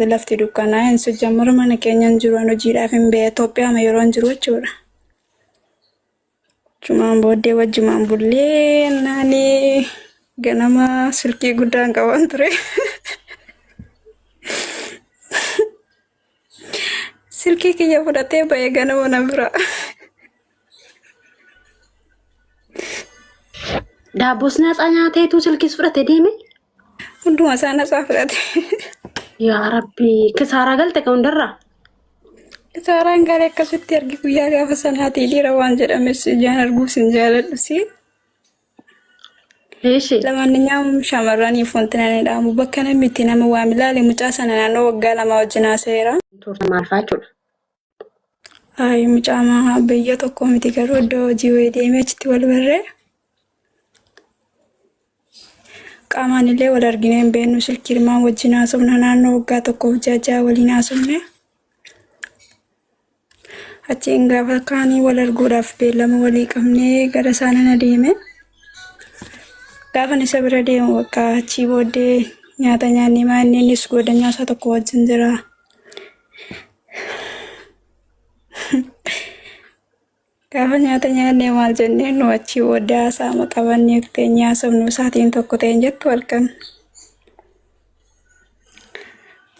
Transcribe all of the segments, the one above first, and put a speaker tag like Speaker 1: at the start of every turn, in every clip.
Speaker 1: Lafti dukkanaa'e hin sijjammuru mana keenya hin jiru an hojiidhaaf hin ba'e Itoophiyaa ma yeroo hin jiru jechuudha. Jumaan booddee wajjumaan bullee naani ganama silkii guddaan qaban ture. Silkii kiyya fudhatee ba'e ganama na bira.
Speaker 2: Daabboos naatsaa nyaateetu silkiis fudhate deeme.
Speaker 1: Hunduma isaa natsaa fudhate.
Speaker 2: Yaa Rabbi kisaaraa galte kan hundarraa.
Speaker 1: Kisaaraan galee akkasitti argi guyyaa gaafa sanaatii dhiira waan jedhames ijaan arguus hin jaaladhu si.
Speaker 2: Eeshi.
Speaker 1: Lamaanyaam shamarraniif wanti nani dhaamu bakka namni itti nama waam ilaale mucaa sana naannoo waggaa 2 wajjin haasa'eera.
Speaker 2: Turte maal fa'aa jechuudha.
Speaker 1: Ayi mucaa biyya tokko miti garuu iddoo hojii wayii deemee achitti wal barree. Qaamaan illee wal arginee hin beeknu silkii ilmaan wajjin haasofna naannoo waggaa tokkoof ji'a ja'a waliin haasofne. Achiin gaafa kaanii wal arguudhaaf beellama walii qabnee gara isaa nan adeeme. Gaafan isa bira deemu bakka achii booddee nyaata nyaannee maa inni innis goddanyaa isaa tokko wajjin jira. Gaafa nyaata nyaannee maal jennee nu achii booddee haasaama qabannee teenyee haasofnu isaatiin tokko ta'een jettu halkan.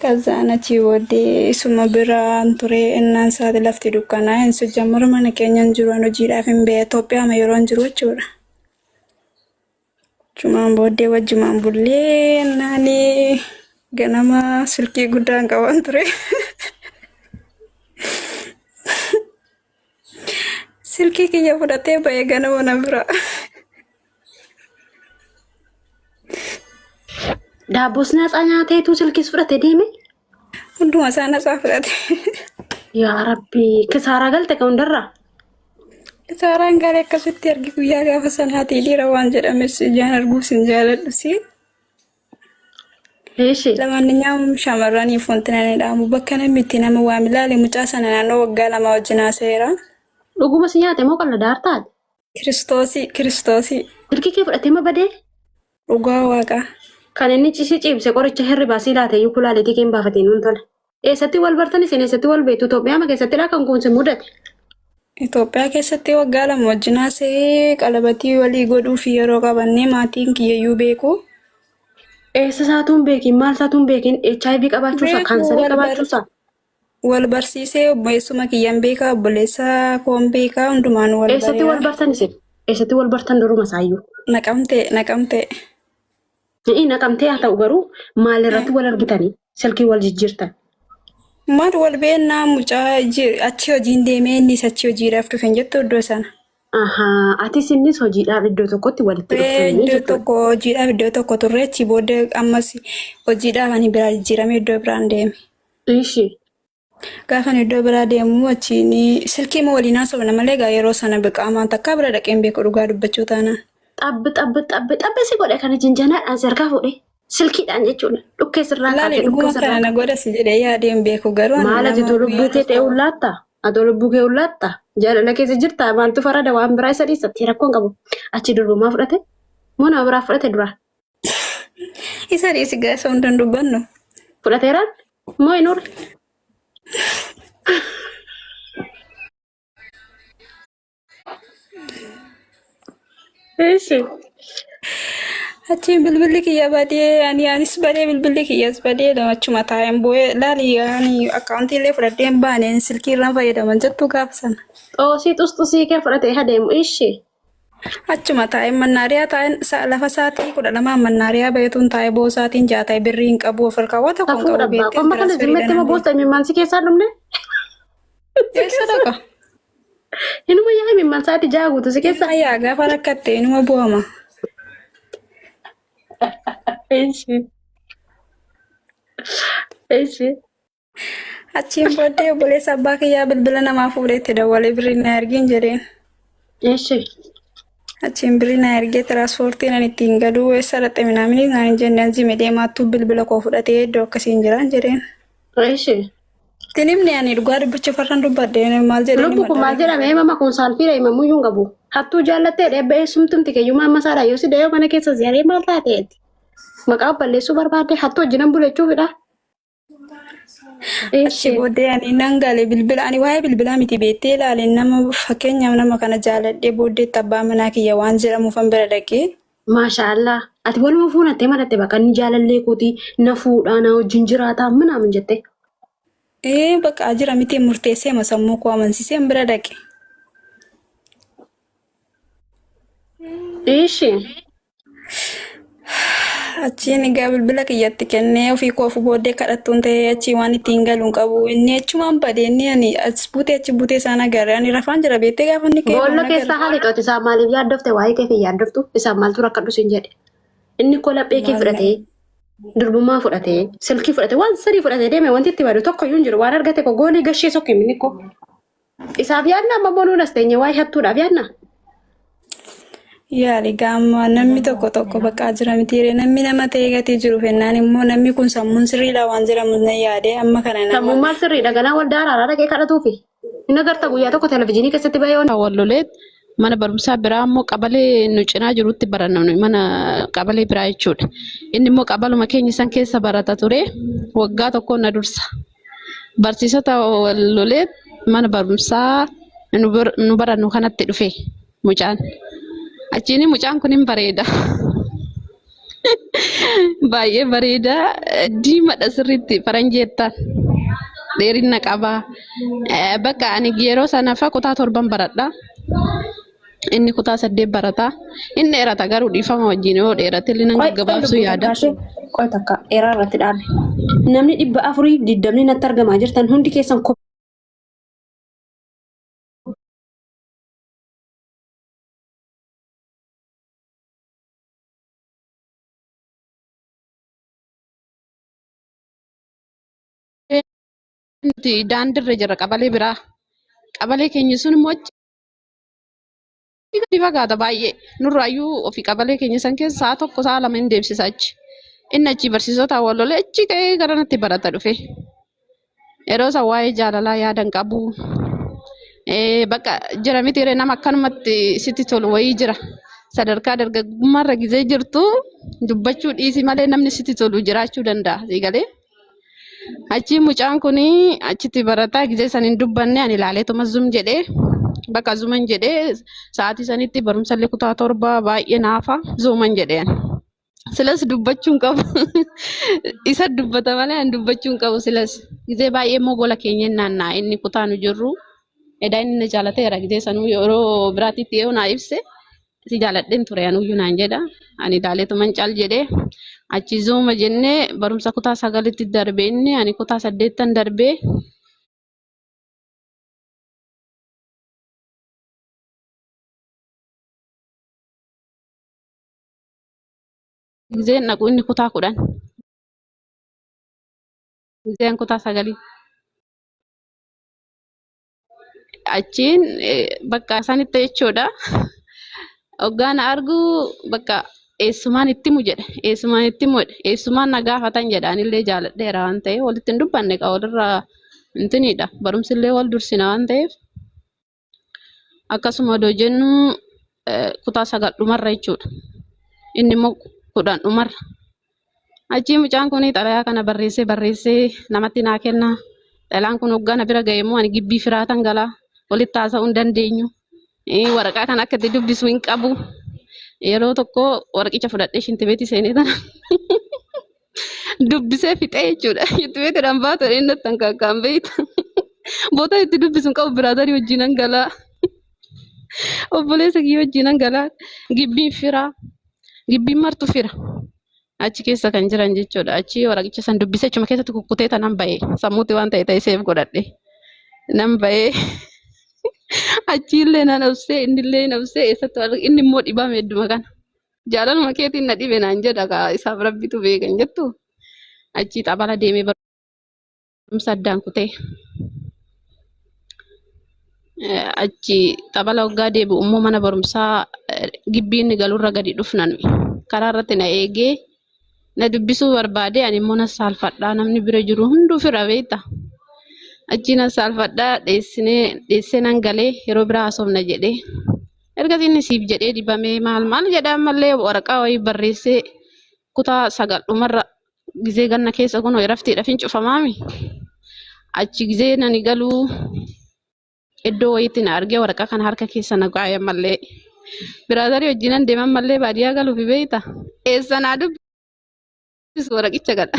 Speaker 1: Kazaan achii booddee isuma biraan ture innaan isaati lafti dukkanaa hin sijjammuru mana keenya hin jiru an hojiidhaaf hin ba'e Itoophiyaa ma yeroo hin jiru jechuudha. Jumaan booddee wajjumaan bullee naani ganama silkii guddaan qaban ture. Silkii kiyya fudhatee ba'e ganama na bira.
Speaker 2: Daabboos naatsaa nyaateetu silkiis fudhate deeme.
Speaker 1: Hunduma isaa natsaa fudhate.
Speaker 2: Yaa Rabbi kisaaraa galte kan hundarraa.
Speaker 1: Kisaaraan galee akkasitti argi guyyaa gaafa sanaatii dhiira waan jedhames ijaan arguus hin jaaladhu si.
Speaker 2: Eeshi.
Speaker 1: Lamaanyaam shamarraniif wanti nani dhaamu bakka namni itti nama waam ilaale mucaa sana naannoo waggaa 2 wajjin haasa'eera.
Speaker 2: Dhuguma si nyaate moo qalla daartaati?
Speaker 1: Kiristoosii Kiristoosii
Speaker 2: Silkii kee fudhatee ma badee?
Speaker 1: dhugaa waaqaa.
Speaker 2: Kan inni si ciibse qoricha hirribaa si laate iyyuu kulaalitii kee hin baafatiin nuun tole. Eessatti wal bartan isin eessatti wal beektu Itoophiyaa keessattidha kan kun si mudate.
Speaker 1: Itoophiyaa keessatti waggaa 2 wajjin haasa'ee qalabatii walii godhuuf yeroo qabannee maatiin kiyyayyuu beeku.
Speaker 2: Eessa isaatu hin beekin maal isaatu hin beekin HIV qabaachuusaa
Speaker 1: Beeku
Speaker 2: kaansarii
Speaker 1: wal bar
Speaker 2: qabaachuusaa.
Speaker 1: wal barsiisee obboleessuma kiyyan beekaa obboleessa koon beekaa hundumaan wal
Speaker 2: Eessatti wal
Speaker 1: bareera.
Speaker 2: bartan isin? Eessatti wal bartan duruma isaayyuu?
Speaker 1: Naqamtee naqamtee.
Speaker 2: Ni'i naqamtee haa ta'u garuu maal irratti wal argitanii silkii wal jijjiirtan?
Speaker 1: Maal wal beennaa mucaa achi hojiin deemee innis achi hojiidhaaf dhufe hin jettu iddoo sana.
Speaker 2: Ahaa, atis innis hojiidhaaf iddoo tokkotti walitti dhuftanii
Speaker 1: Iddoo
Speaker 2: jechuudha.
Speaker 1: tokko hojiidhaaf iddoo tokko turre achi booddee ammas hojiidhaaf ani biraa jijjiiramee iddoo biraan deeme.
Speaker 2: Ishi.
Speaker 1: Gaafa ani iddoo biraa deemu achiin silkii ma waliin haasofna malee egaa yeroo sana qaamaan takkaa bira dhaqee hin beeku dhugaa dubbachuu taanaan.
Speaker 2: Xabbi xabbi xabbi xabbi si godhe kana jinjanaadhaan si harkaa fuudhe silkiidhaan jechuudha. Dhukkee sirraa
Speaker 1: Laali
Speaker 2: kaasee dhukkee
Speaker 1: dhuguma
Speaker 2: sirraa
Speaker 1: kana na godha si jedhee yaadee hin beeku garuu ani
Speaker 2: Maal ati
Speaker 1: nama
Speaker 2: too lubbuu
Speaker 1: guyyaa
Speaker 2: kee ta'e
Speaker 1: tokko
Speaker 2: ullaatta? Atoo lubbuu kee ullaatta? Jaalala keessa jirta? Maaltu farada waan biraa isa dhiisatti rakkoon qabu. Achi durbumaa fudhate? Moo nama biraa fudhate dura?
Speaker 1: Isa dhiisi gaa isa hunda hin dubbannu.
Speaker 2: Fudhateeraan? Moo hin urre? Eessi.
Speaker 1: Achiin bilbilli kiyya badee ani anis badee bilbilli kiyyas badee achuma taa'een bu'ee laali ani akkaawuntii illee fudhadhee hin baane silkii irraan fayyadaman jettu gaafa sana.
Speaker 2: Xoosii xusxusii kee fudhatee adeemu ishee.
Speaker 1: Achuma taa'een mannaariyaa taa'een lafa sa'aatii 12 mannaariyaa bahetuun taa'ee boosaatiin ja'a ta'e birrii hin qabu of harkaa waan tokko hin
Speaker 2: Safuu
Speaker 1: qabu
Speaker 2: dhabbaa.
Speaker 1: beektee
Speaker 2: Qomma kana
Speaker 1: tiraansferiidhaan
Speaker 2: zimmetti ma
Speaker 1: hin
Speaker 2: boosta imimmaan si keessaa dhumne?
Speaker 1: Eessa dhaqa?
Speaker 2: Inuma yaa imimmaan sa'aatii 6 guutu si keessaa.
Speaker 1: Inuma yaa gaafa rakkatte inuma bu'ama.
Speaker 2: Eeshi. Eeshi.
Speaker 1: Achiin booddee obboleessa abbaa kiyyaa bilbila namaa fuudhee itti dawwalee birrii na ergiin jedheen.
Speaker 2: Eeshi.
Speaker 1: Achiin birrii na ergee tiraanspoortiin ani ittiin galuu eessa dhaqxe minaamini naan hin jenne anzi midhee maattuu bilbila koo fudhatee iddoo akkasiin jiraan jedheen.
Speaker 2: Eeshi.
Speaker 1: Ittiin himne ani dhugaa dubbachuuf har'an dubbadhe maal jedheen
Speaker 2: Lubbu kun maal
Speaker 1: himadha.
Speaker 2: jedhame himama kun saalfiidha himamuyyuu hin qabu. Hattuu jaallattee dheebba eessumtumti keeyyumaa amma saadha yoo si dayoo mana keessa si haree maal taateeti. Maqaa balleessuu barbaadde hattuu wajjinan bula jechuufidha.
Speaker 1: Achi
Speaker 2: Eeshi.
Speaker 1: booddee ani nan gale bilbila ani waa'ee bilbilaa miti beektee ilaale nama fakkeenyaaf nama kana jaaladhee booddeetti abbaa manaa kiyya waan jedhamuufan bira dhaqee.
Speaker 2: Maasha Allah. Ati waluma fuunattee maratte bakka inni jaalallee kooti na fuudhaa na wajjin jiraataa minaamin jette.
Speaker 1: Ee bakka jira miti murteessee ma sammuu koo amansiiseen bira dhaqe.
Speaker 2: Eeshi.
Speaker 1: Achiin egaa bilbila kiyyatti kennee ofii koofu booddee kadhattuun ta'ee achii waan ittiin galu hin qabu. Inni achumaan bade inni ani as buutee achi buutee isaan agarre. Ani rafaan jira beektee gaafa inni ka'ee
Speaker 2: Boolla
Speaker 1: waan agarre.
Speaker 2: keessaa haali qote isaan maaliif yaaddofte waa'ee kee fi yaaddoftu isaan maaltu rakkadhu siin jedhe. Inni koo laphee kee
Speaker 1: Maal
Speaker 2: fudhatee durbummaa fudhatee silkii fudhatee waan sadii fudhatee deeme wanti itti badu tokko iyyuu hin jiru waan argate koo goolii gashee sokke inni koo. Isaaf yaadna amma immoo nuun as teenye waa'ee hattuudhaaf yaadna.
Speaker 1: Yaali gaama namni tokko tokko bakka jira mitiire namni nama ta'ee gatii jiru fennaan immoo namni kun sammuun sirriidha waan jedhamu na yaade amma kana nama
Speaker 2: Sammuun maal sirriidha ganaa waldaa araaraa dhaqee kadhatuufi. Hin agarta guyyaa tokko televizyiinii keessatti bahee
Speaker 3: Wallolee mana barumsaa biraa immoo qabalee nu cinaa jirutti baranna nuyi mana qabalee biraa jechuudha. Inni immoo qabaluma keenya san keessa barata ture waggaa tokkoon na dursa. Barsiisota wallolee mana barumsaa nu barannu kanatti dhufe mucaan. Achiin mucaan kun hin bareeda. Baay'ee bareeda. Diimadha sirriitti faranjeettaan. Dheerina qaba. Bakka ani yeroo sana fa kutaa torban baradha. Inni kutaa saddeet barata. Inni dheerata garuu dhiifama wajjin yoo dheerate illee nan
Speaker 2: Qoy qoy
Speaker 3: gaggabaabsuu
Speaker 2: lubbuu
Speaker 3: yaada.
Speaker 2: takka ishee qoy takka dheeraa irratti dhaabe. Namni 420 natti argamaa jirtan hundi keessan
Speaker 3: Nuti daandirra jira qabalee biraa. Qabalee keenya sun immoo achi gadi fagaata baay'ee. Nurraayyuu ofii qabalee keenya san keessa sa'a tokko sa'a lama hin deemsisa achi. Inni achi barsiisota wal lolee achi ka'ee gara natti barata dhufe. Yeroo san waa'ee jaalalaa yaada hin qabu. Bakka jira miti ree nama akkanumatti sitti tolu wayii jira. Sadarkaa dargaggummaarra gizee jirtu dubbachuu dhiisi malee namni sitti tolu jiraachuu danda'a. Sii galee. Achi mucaan kun achitti barataa gizee san hin dubbanne ani ilaaleetuma zum jedhee bakka zuman jedhee sa'aatii sanitti barumsallee kutaa torba baay'ee naafa zuman jedhee ani. Silas dubbachuu hin qabu. Isa dubbata malee ani dubbachuu hin qabu silas. Gizee baay'ee immoo gola keenya hin naanna'a inni kutaa nu jirru. Edaa inni na jaalateera gizee sanuu yeroo biraatitti yoo naa ibse si jaaladheen ture anuyyuu naan jedha. Ani ilaaleetuman cal jedhee achi zuuma jennee barumsa kutaa sagalitti darbe inni ani kutaa saddeettan darbee gizeen dhaqu inni kutaa 10 gizeen kutaa sagalii. Achiin bakka sanitti jechuudha. Hoggaa na argu bakka eessumaan itti himu jedhe. Eessumaan itti himu jedhe. Eessumaan na gaafatan jedha. Anillee jaaladheera waan ta'eef walitti hin dubbanne qa walirraa intiniidha. Barumsillee wal dursina waan ta'eef. Akkasuma odoo jennu kutaa sagal dhumarra jechuudha. Inni immoo 10 dhumarra. Achii mucaan kun xalayaa kana barreessee barreessee namatti naa kenna. Xalayaan kun hoggaa na bira ga'e immoo ani gibbii firaatan gala. Walitti haasa'uu hin dandeenyu. Waraqaa kana akka itti dubbisu hin qabu. Yeroo tokko waraqicha fudhadhee shintibeetii seenee tana dubbisee fixee jechuudha. Shintibeetiidhaan baatu inni natti hanqaaqaan beekta. Boota itti dubbisu hin qabu biraatarii wajjin nan galaa. Obboleessa kiyya wajjin nan galaa. Gibbiin firaa. Gibbiin martu fira. Achi keessa kan jiran jechuudha. Achi waraqicha san dubbisee achuma keessatti kukkutee tanan ba'e. Sammuutti waan ta'e ta'e seef godhadhe. Nan ba'ee achiillee nan obsee innillee nan obsee eessatti wal inni immoo dhibame hedduma kana. Jaalaluma keetiin na dhibe naan jedha kaa isaaf rabbitu beekan jettu. Achii xabala deemee barumsa addaan kutee. Achi xabala waggaa deebi'u immoo mana barumsaa gibbii inni galurra gadi dhufna nuyi. Karaa irratti na eegee na dubbisuu barbaade ani immoo na saalfadhaa namni bira jiru hunduu fira beekta. Achi na saalfadhaa dheessinee dheessee nan galee yeroo biraa haasofna jedhee. Ergasii inni siif jedhee dibamee maal maal jedha ammallee waraqaa wayii barreessee kutaa sagal dhumarra Gizee ganna keessa kun iraftiidhaaf hin cufamaami. Achi gizee nani galuu iddoo wayiitti na argee waraqaa kana harka keessa na kaa'e ammallee. Biraazarii wajjinan deeman mallee baadiyyaa galuufi beeyta. Eessa naa dubbisu waraqicha kana.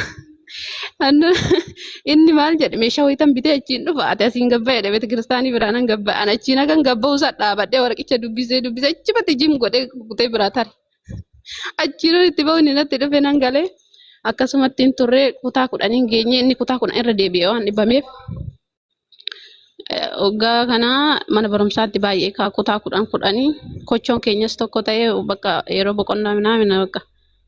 Speaker 3: Inni maal jedhe meeshaa wayiitan bitee achiin dhufa ati asiin gabba jedhe beeta kiristaanii biraa nan gabba an achiin hagan gabba'u isaa dhaabadhee waraqicha dubbisee dubbisee achumatti jim godhee kutee biraa tare. Achiin itti ba'uun natti dhufe nan galee akkasumatti hin turre kutaa kudhaniin geenye inni kutaa 10 irra deebi'e waan dhibameef. Waggaa kana mana barumsaatti baay'ee kaa kutaa 10 kudhanii kochoon keenyas tokko ta'ee bakka yeroo boqonnaa minaamina bakka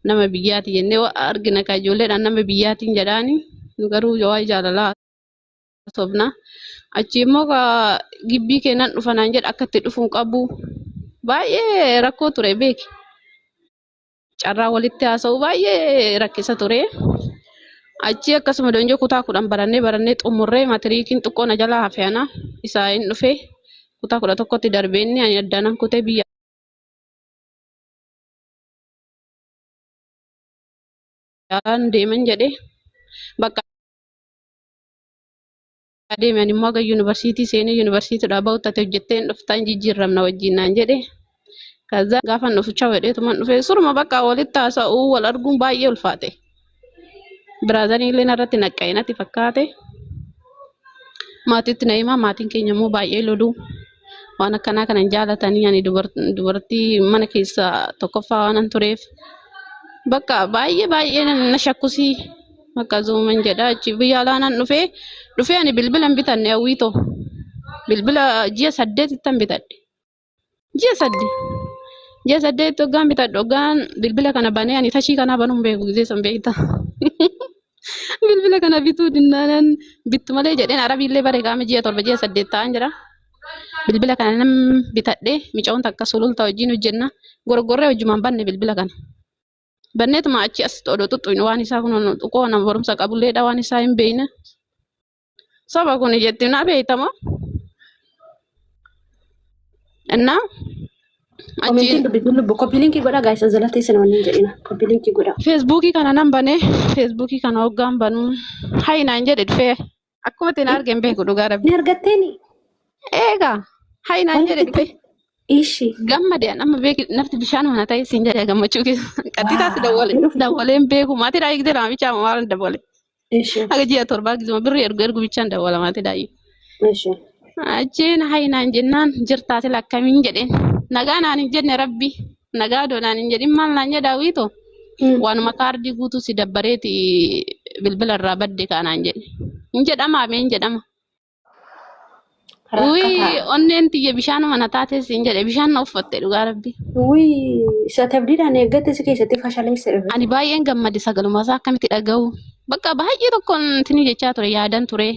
Speaker 3: nama biyyaati jennee argina kaa ijoolleedhaan nama biyyaatiin jedhaani nu garuu waa'ee jaalalaa haasofna. Achi immoo kaa gibbii keenan dhufa naan jedha akka itti dhufu hin qabu. Baay'ee rakkoo ture beeki. Carraa walitti haasa'u baay'ee rakkisa ture. Achi akkasuma donjoo kutaa 10 barannee barannee xumurree matiriikiin xiqqoo na jalaa hafe ana isaa hin dhufe kutaa 11tti darbee inni ani addaanan kutee biyya alaan deeman jedhe bakka deeme ani immoo haga yuunivarsiitii seenee yuunivarsiitiidhaa bahutti ati hojjettee hin dhuftaa hin jijjiirramna wajjin naan jedhe. Kaza gaafan dhufu chaw jedheetuman dhufe suruma bakka walitti haasa'uu wal arguun baay'ee ulfaate. Biraazanii illee narratti naqqa'e natti fakkaate. Maatiitti na himaa maatiin keenya immoo baay'ee lolu. Waan akkanaa kana hin jaalatanii ani dubartii mana keessa tokkoffaa waanan tureef bakka baay'ee baay'ee na shakkusii bakka zuuman jedha achi biyya alaa nan dhufee dhufee ani bilbila hin bitanne hawwiitoo bilbila ji'a saddeetittan bitadhe. Ji'a 8. Ji'a 8 hoggaan bitadhu hoggaan bilbila kana banee ani tashii kanaa banuu hin beeku gisee san beekta. Bilbila kana bituu dinnaanan bittu malee jedheen arabiillee bare qaama ji'a 7 ji'a 8 ta'an jira. Bilbila kana nan bitadhe micoon takka sululta wajjin hojjenna gorgorree wajjumaan banne bilbila kana. Banneetuma achi as odoo xuxxuynu waan isaa kun xuqoo nama barumsa qabulleedha waan isaa hin beekne. Soba kuni jetti na beeytamo. Innaa achiin
Speaker 2: Komentiin dubbisuun lubbu koppii linkii godhaa gaayisa jala teessan wanni hin jedhina koppii linkii godhaa.
Speaker 3: Feesbuukii kana nan banee feesbuukii kana hoggaan banuu hayi naan jedhe dhufee akkuma ittiin arge hin beeku dhugaa rabbi.
Speaker 2: Ni argatteeni?
Speaker 3: Eegaa hayi naan jedhe
Speaker 2: Walitti
Speaker 3: dhufee
Speaker 2: ishi.
Speaker 3: gammade an amma beeki nafti bishaan mana ta'e siin jedhe gammachuu keessa qaxxitaatti dawwale dawwalee hin beeku maatii daa'ii gisee lama bichaa maal dawwale.
Speaker 2: Ishi.
Speaker 3: Haga ji'a torbaa gisuma birrii ergu ergu bichaan dawwala maatii daa'ii.
Speaker 2: Ishi.
Speaker 3: Achiin hayi naan jennaan jirtaa sila akkamiin jedheen nagaa naan hin jenne rabbi nagaa odoo naan hin jedhin maal naan jedhaa wiito waanuma kaardii guutuu si dabbareeti bilbila irraa badde kaa naan jedhe hin jedhamaa mee hin jedhama. Wuyi
Speaker 2: Rakkataa.
Speaker 3: onneen tiyya bishaanuma na taatee siin jedhe bishaan na uffatte dhugaa rabbi.
Speaker 2: Wuyi isa tabdiidhaan eeggatte si keessatti fashaleesse dhufe.
Speaker 3: Ani baay'een gammade sagaluma isaa akkamitti dhaga'u. Bakka baay'ee tokkoon tini jechaa ture yaadan ture.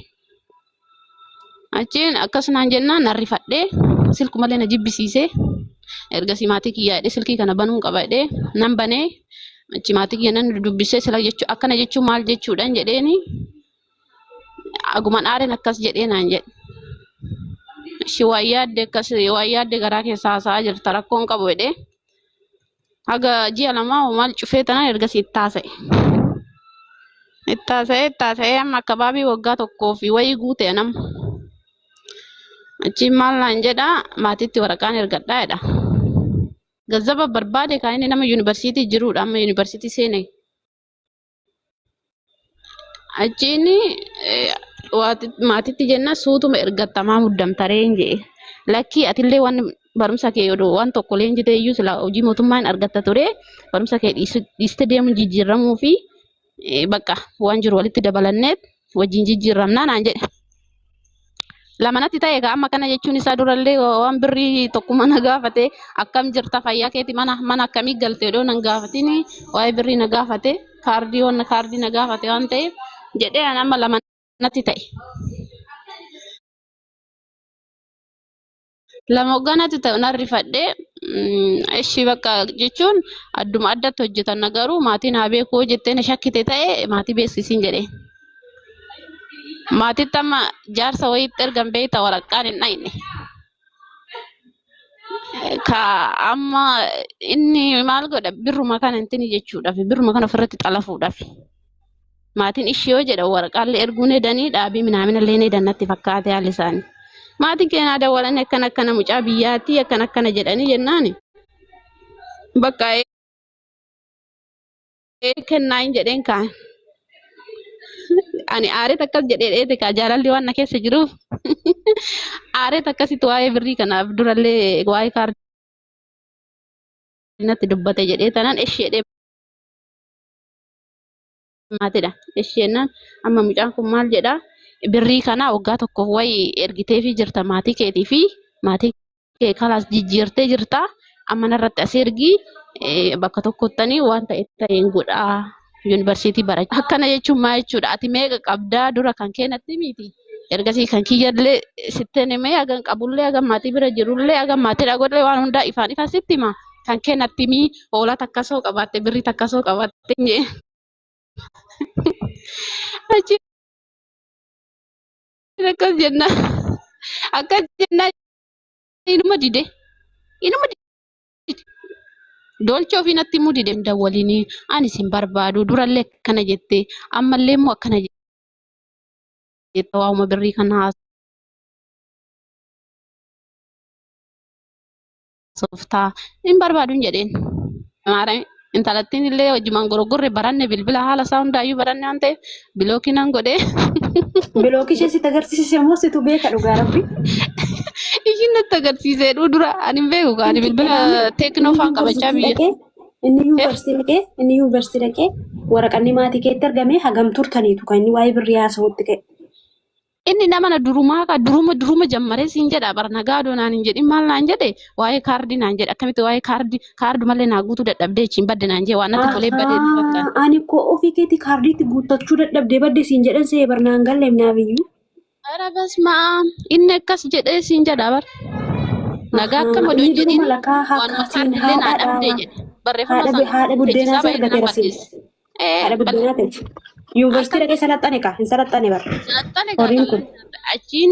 Speaker 3: Achiin akkas naan jennaan nan rifadhee silkumallee na jibbisiise. Ergasii maatii kiyyaa jedhee silkii kana banuun qaba jedhee nan banee achi maatii kiyya nan dubbisee sila jechuu akkana jechuun maal jechuudhaan jedheeni Aguman aareen akkas jedhee naan jedhe. Ishi waan yaadde akkas waan yaadde garaa keessa haasa'aa jirta rakkoon qabu jedhee. Haga ji'a lamaa hoo maal cufee tanaan ergasii itti haasa'e. Itti haasa'ee itti haasa'ee amma akka baabii waggaa tokkoo fi wayii guute anam. Achiin maal naan jedha maatiitti waraqaan ergadhaa jedha. Gazzaba barbaade kan inni nama yuunivarsiitii jiruudha amma yuunivarsiitii seene. Achiin maatitti jenna suutuma ergattamaa muddamta reen jedhe. Lakkii atillee waan barumsa kee odoo waan tokko leenjitee iyyuu silaa hojii mootummaa hin argatta ture. Barumsa kee dhiiste deemuun jijjiirramuu fi bakka waan jiru walitti dabalanneet wajjin jijjiirramnaa naan jedhe. Lama natti ta'e egaa amma kana jechuun isaa durallee waan birrii tokkuma na gaafate akkam jirta fayyaa keeti mana mana akkamii galte odoo nan gaafatin waa'ee birrii na gaafate kaardii waan kaardii na gaafate waan ta'eef jedhee an amma lama natti ta'e. Lama hoggaa natti ta'e nan rifadhe ishi bakka jechuun adduma addatti hojjetan garuu maatiin haa beekuu jettee na shakkite ta'e maatii beeksisiin jedhee. Maatitti amma jaarsa wayiitti ergan beekta waraqaan hin dhayne. Ka amma inni maal godha birruma kana intini jechuudhaaf birruma kana ofirratti xalafuudhaaf. Maatiin ishii yoo jedhan waraqaallee erguun hedanii dhaabii minaaminallee ni hedan natti fakkaate haalli isaanii. Maatiin keenya dawwalanii akkana akkana mucaa biyyaatti akkana akkana jedhanii jennaani. Bakka kennaa hin jedheen kaan. Ani aareet akkas jedhee dheete kaa jaalalli waan na keessa jiruuf. Aareet akkasitti waa'ee birrii kanaaf durallee waa'ee kaardii natti dubbate jedhee tanaan ishee jedhee maatidha. Isheenaan amma mucaan kun maal jedhaa birrii kana waggaa tokko wayi ergiteefii jirta maatii keetii fi maatii kee kalaas jijjiirtee jirta amma narratti as ergii bakka tokkottanii waan ta'e ta'een godhaa yuunivarsiitii barachaa. Akkana jechuun maal jechuudha ati meeqa qabdaa dura kan kee natti miti. Ergasii kan kiyyallee sitteen himee hagan qabullee hagan maatii bira jirullee hagan maatii dhagodhee waan hundaa ifaan ifa sitti hima. Kan kee natti himii hoolaa takkasoo qabaatte birrii takkasoo qabaatte jee. Achi akkas jenna akkas jenna inuma dide inuma dide dolcha ofii natti himuu dide dawwalinii ani sin barbaadu durallee akkana jette ammallee immoo akkana jette waa'uma birrii kana haasoftaa hin barbaadu hin jedheen. Maarami intalattiin illee wajjumaan goroggorre baranne bilbila haala isaa hundaayyuu baranne waan ta'eef bilookii nan godhee.
Speaker 2: Bilookii ishee sitti agarsiise immoo situ beeka dhugaa rabbi.
Speaker 3: Ishiin natti agarsiisee dhuu dura ani hin beeku ani bilbila teeknoo faan qabachaa biyya.
Speaker 2: Inni yuunivarsiitii dhaqee inni yuunivarsiitii dhaqee waraqanni maatii keetti argame hagam turtaniitu kan inni waa'ee birrii haasa'utti ka'e.
Speaker 3: Inni nama na durumaa ka duruma duruma jammaree siin jedha bar nagaa adoo naan hin jedhin maal naan jedhe waa'ee kaardii naan jedhe akkamitti waa'ee kaardii kaardu malee naa guutuu dadhabdee achiin badde naan jedhe waan natti tolee badee itti fakkaata.
Speaker 2: Ani koo ofii keetii kaardiitti guuttachuu dadhabdee badde siin jedhan see bar naan galleef naaf iyyuu.
Speaker 3: Ara basmaa inni akkas jedhee siin jedha bar. Nagaa akkam odoo
Speaker 2: Inni
Speaker 3: hin jedhin
Speaker 2: duruma lakaa
Speaker 3: waanuma
Speaker 2: hakkaa siin
Speaker 3: kaardillee naa
Speaker 2: haadha
Speaker 3: dhabdee jedhe barreeffama
Speaker 2: haadha
Speaker 3: sana
Speaker 2: haadha buddeenaa
Speaker 3: teechisaa
Speaker 2: si
Speaker 3: baay'ee nama
Speaker 2: argateera siin.
Speaker 3: balleesse. Ee
Speaker 2: Haadha buddeenaa ta'e. Yuunivarsiitii dhaqee salaxxane kaa hin salaxxane bara.
Speaker 3: Salaxxane kaa
Speaker 2: Horiin kun.
Speaker 3: achiin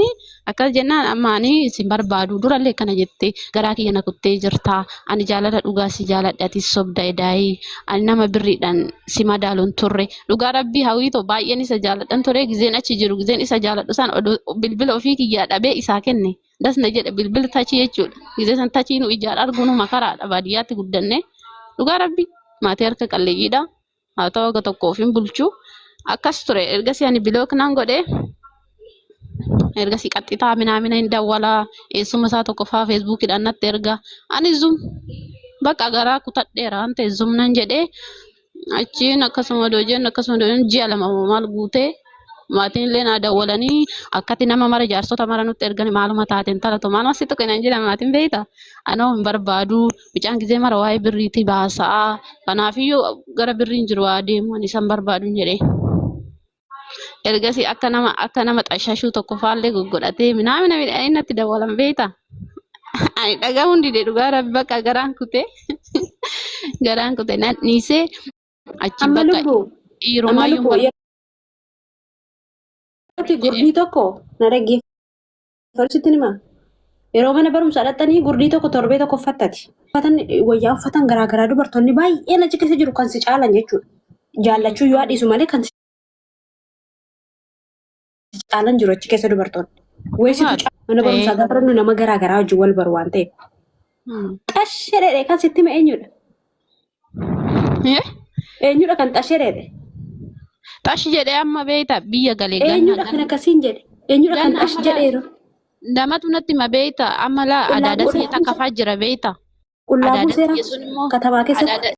Speaker 3: akkas jennaan amma ani isin barbaadu durallee akkana jette garaa kiyya na kuttee jirta ani jaalala dhugaa si jaaladhe ati sobda edaayii ani nama birriidhaan si madaalu hin turre dhugaa rabbii hawwiitoo baay'een isa jaaladhan ture gizeen achi jiru gizeen isa jaaladhu san odoo bilbila ofii kiyyaa dhabee isaa kenne das na jedhe bilbila tachii jechuudha gizee san tachii nu ijaan argunu makaraadha baadiyyaatti guddanne dhugaa rabbii maatii harka qalleeyyiidha. Haa ta'u aga tokko ofiin bulchu akkas ture ergasii ani bilook nan godhe ergasii qaxxitaa minaamina hin dawwalaa eessuma isaa tokko faa feesbuukiidhaan natti erga ani zum bakka garaa kutadheera waan ta'e zum nan jedhee achiin akkasuma odoo jennu akkasuma odoo jennu ji'a 2 moo maal guutee maatiin illee naa dawwalanii akkati nama mara jaarsota mara nutti ergani maaluma taate intala too maaluma si tuqe naan jedhan maatiin beeyta anoo hin barbaadu mucaan gizee mara waa'ee birriitti baasa'a kanaafiyyuu gara birriin jiru haa deemu ani isan barbaadu hin jedhee. Ergasii akka nama xashashuu tokko faallee goggodhatee minaamina midhaanii natti dawwalan beeyta. Ani dhagahuun dide dhugaa rabbi bakka garaan kutee garaan kute nan dhiisee achi
Speaker 2: Amma
Speaker 3: bakka
Speaker 2: lubbu amma
Speaker 3: dhiirumaayyuu
Speaker 2: lubbu yerootti gurdii tokko na dhaggeeffadhu sitti hima. Yeroo mana barumsaa dhaqxanii gurdii tokko torbee tokko uffattati. Uffatan wayyaa uffatan garaagaraa dubartoonni baay'een achi keessa jiru kan si caalan jechuudha. Jaallachuu yoo dhiisu malee kan si caalan jiru achi keessa dubartoonni. Wayii situ caala mana barumsaa gaafa dhaqnu nama garaagaraa wajjin wal baru waan ta'eef. Xashee dheedhee kan sitti hime eenyudha? Eenyudha kan xashee dheedhe?
Speaker 3: Xashi jedhee amma beeyta biyya galee ganna
Speaker 2: Eenyudha kan
Speaker 3: ganna
Speaker 2: akkasiin jedhe? Eenyudha kan
Speaker 3: ganna
Speaker 2: xash
Speaker 3: amma laa
Speaker 2: jedheeru?
Speaker 3: namatu natti hima beeyta amma laa
Speaker 2: Qullaa
Speaker 3: adaada
Speaker 2: buuseera.
Speaker 3: siyya takka faa jira beeyta
Speaker 2: Qullaa
Speaker 3: adaada
Speaker 2: buuseera
Speaker 3: siyya sun immoo
Speaker 2: katamaa keessatti.
Speaker 3: adaada